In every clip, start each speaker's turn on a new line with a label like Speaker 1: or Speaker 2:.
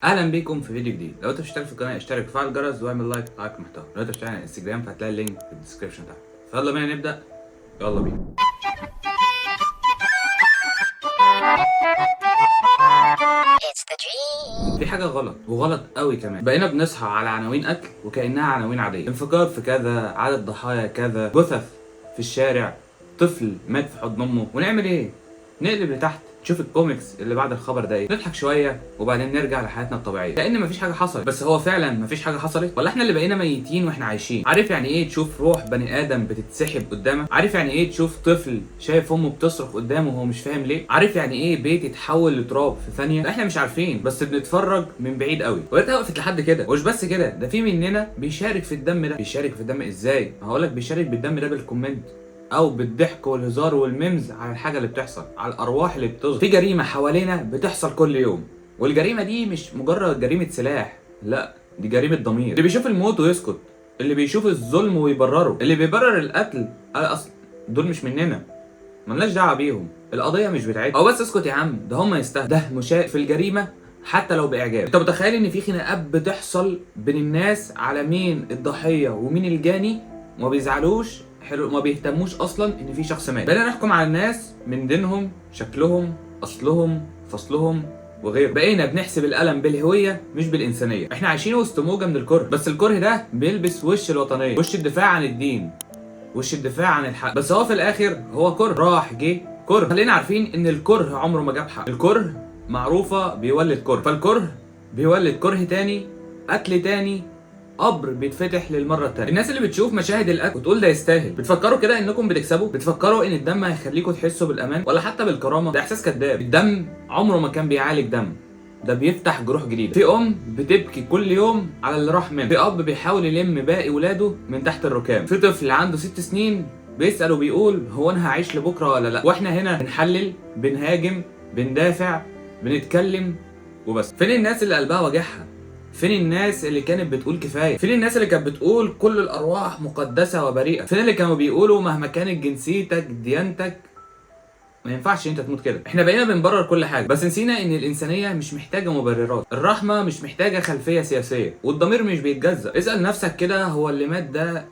Speaker 1: اهلا بيكم في فيديو جديد. لو انت مش مشترك في القناة اشترك وفعل الجرس واعمل like على المحتوى. لو انت مش على الانستجرام فهتلاقي ال link في ال description تحت. فيلا بينا نبدا، يلا بينا.
Speaker 2: It's the dream.
Speaker 1: في حاجة غلط وغلط قوي كمان. بقينا بنصحى على عناوين قتل وكانها عناوين عادية. انفجار في كذا، عدد ضحايا كذا، جثث في الشارع، طفل مات في حضن امه. ونعمل ايه؟ نقلب لتحت نشوف الكوميكس اللي بعد الخبر ده ايه، نضحك شوية وبعدين نرجع لحياتنا الطبيعية كأن مفيش حاجة حصلت. بس هو فعلا مفيش حاجة حصلت، ولا احنا اللي بقينا ميتين واحنا عايشين؟ عارف يعني ايه تشوف روح بني ادم بتتسحب قدامك؟ عارف يعني ايه تشوف طفل شايف امه بتصرخ قدامه وهو مش فاهم ليه؟ عارف يعني ايه بيت يتحول لتراب في ثانية؟ لا احنا مش عارفين، بس بنتفرج من بعيد قوي. وريتها وقفت لحد كده. ومش بس كده، ده في مننا بيشارك في الدم ده. بيشارك في الدم ازاي؟ هقول لك، بيشارك بالدم ده بال comment او بالضحك والهزار وال memes على الحاجة اللي بتحصل، على الارواح اللي بتظهر. في جريمة حوالينا بتحصل كل يوم، والجريمه دي مش مجرد جريمة سلاح، لا دي جريمة ضمير. اللي بيشوف الموت ويسكت، اللي بيشوف الظلم ويبرره، اللي بيبرر القتل، اصل دول مش مننا، ملناش دعوه بيهم، القضية مش بتاعتهم، او بس اسكت يا عم ده هم يستاهلوا. ده مشارك في الجريمة حتى لو باعجاب. انت متخيل ان في خناقات بتحصل بين الناس على مين الضحية ومين الجاني، وما بيزعلوش؟ حلو، ما بيهتموش اصلا ان في شخص مات. بقينا نحكم على الناس من دينهم، شكلهم، اصلهم، فصلهم وغيره. بقينا بنحسب الالم بالهوية مش بالانسانية. احنا عايشين وسط موجه من الكره، بس الكره ده بيلبس وش الوطنية، وش الدفاع عن الدين، وش الدفاع عن الحق، بس هو في الاخر هو كره. راح جه كره. خلينا عارفين ان الكره عمره ما جاب حق. الكره معروفة بيولد كره، فالكره بيولد كره تاني، قتل تاني، قبر بيتفتح للمرة التانية. الناس اللي بتشوف مشاهد القتل وتقول ده يستاهل، بتفكروا كده انكم بتكسبوا؟ بتفكروا ان الدم هيخليكم تحسوا بالامان ولا حتى بالكرامه؟ ده احساس كذاب. الدم عمره ما كان بيعالج دم، ده بيفتح جروح جديدة. في ام بتبكي كل يوم على اللي راح منه، في اب بيحاول يلم باقي ولاده من تحت الركام، في طفل عنده 6 سنين بيسال وبيقول هو انا هعيش لبكرة ولا لا؟ واحنا هنا بنحلل، بنهاجم، بندافع، بنتكلم وبس. فين الناس اللي قلبها وجعها؟ فين الناس اللي كانت بتقول كفاية؟ فين الناس اللي كانت بتقول كل الارواح مقدسة وبريئه؟ فين اللي كانوا بيقولوا مهما كانت جنسيتك، ديانتك، ما ينفعش انت تموت كده؟ احنا بقينا بنبرر كل حاجة، بس نسينا ان الانسانية مش محتاجه مبررات، الرحمة مش محتاجه خلفية سياسية، والضمير مش بيتجزأ. اسال نفسك كده، هو اللي مات ده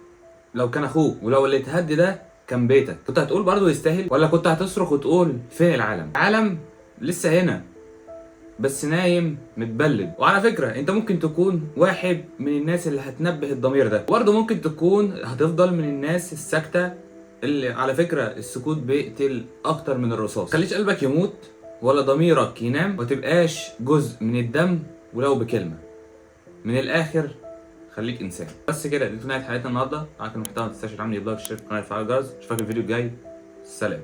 Speaker 1: لو كان اخوك، ولو اللي اتهد ده كان بيتك، كنت هتقول برضه يستاهل، ولا كنت هتصرخ وتقول فين العالم؟ العالم لسه هنا، بس نايم متبلد. وعلى فكرة انت ممكن تكون واحد من الناس اللي هتنبه الضمير ده، وبرضه ممكن تكون هتفضل من الناس الساكتة اللي على فكرة السكوت بيقتل اكتر من الرصاص. خليش قلبك يموت ولا ضميرك ينام، وتبقاش جزء من الدم ولو بكلمة. من الاخر خليك انسان. بس كده، دي نهاية حلقتنا النهارده. معاك المحتوى، ما تنساش تعمل like، share في القناة، وتفعل الجرس. اشوفك الفيديو الجاي، سلام.